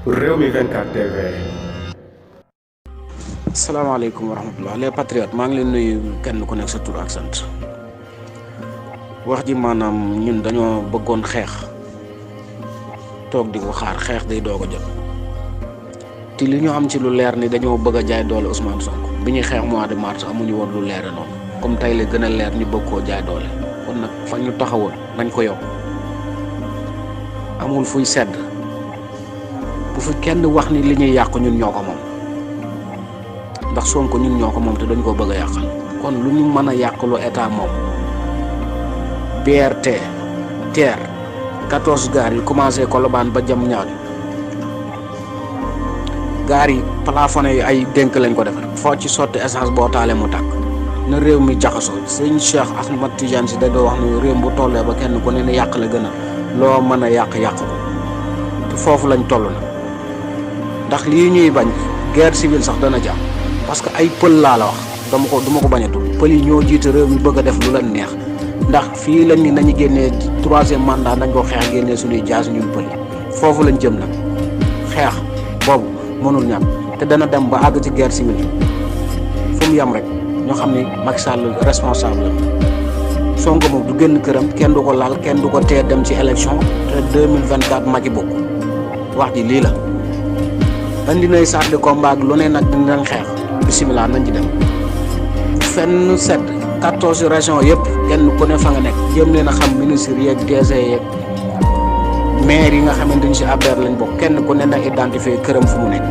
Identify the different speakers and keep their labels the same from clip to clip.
Speaker 1: Rewmi 24 TV.
Speaker 2: salaamaaleykum wa rahmatullah les patriotes maa ngi leen nuyu kenn ku nekk sa tur ak sant wax ji maanaam ñun dañoo bëggoon xeex toog di ko xaar xeex day doog a jot te li ñu am ci lu leer ni dañoo bëgg a jaay doole Ousmane Sonko bi ñuy xeex mois de mars amuñu woon lu leere noonu comme tey la gën a leer ñu bëgg koo jaay doole kon nag fa ñu taxawoon nañ ko yokk amul fuy sedd bu fi kenn wax ni li ñuy yàq ñun ñoo ko moom ndax Sonko ñun ñoo ko moom te dañ koo bëgg a yàqal kon lu ñu mën a yàq lu état moom BRT TER 14 gaar yi commencé Colobane ba jam ñaar gaar yi plafonné yi ay dénk lañ ko defar foo ci sotti essence boo taalee mu tàkk na réew mi jaxasoo sëñ Cheikh Ahmad Tidiane si da doo wax ne réew bu tollee ba kenn ku ne ne yàq la gën a loo mën a yàq ko te foofu lañ toll na ndax lii ñuy bañ guerre civile sax dana ci am parce que ay pël laa la wax duma ko bañ a tudd pël yi ñoo jiite réew mi bëgg a def lu leen neex ndax fii lañ ni nañu génnee 3e mandat nañ ko xeex génnee suñuy jaas ñun pël yi foofu lañ jëm nag xeex boobu mënul ñàkk te dana dem ba àgg ci guerre civile fu mu yem rek ñoo xam ni Macky Sall responsable la Sonko moom du génn këram kenn du ko laal kenn du ko tee dem ci élection te 2024 Macky bokk wax ji lii la andi nay saat de combat ak lu ne nag dinañ xeex bisimilah nañ ci dem fenn sedd 14 régions yëpp kenn ku ne fa nga nekk jéem leen a xam ministre yeeg DG yeeg maire yi nga xamante ni si APR lañ bokk kenn ku ne na identifier këram fu mu nekk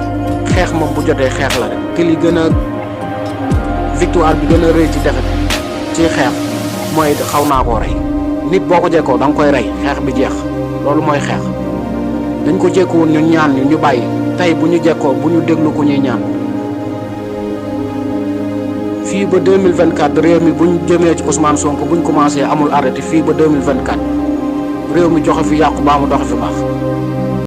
Speaker 2: xeex moom bu jotee xeex la rek te li gën a victoire bi gën a rëy ci defet ci xeex mooy xaw naa koo rey nit boo ko jekkoo da nga koy rey xeex bi jeex loolu mooy xeex dañ ko jekkuwoon ñu ñaan ñu bàyyi tey bu ñu jekkoo bu ñu déglu ku ñuy ñaan fii ba 2024 réew mi bu ñu jëmee ci Ousmane Sonko bu ñu commencé amul arrêté fii ba 2024 réew mi joxe fi yàqu baa mu doxe fi baax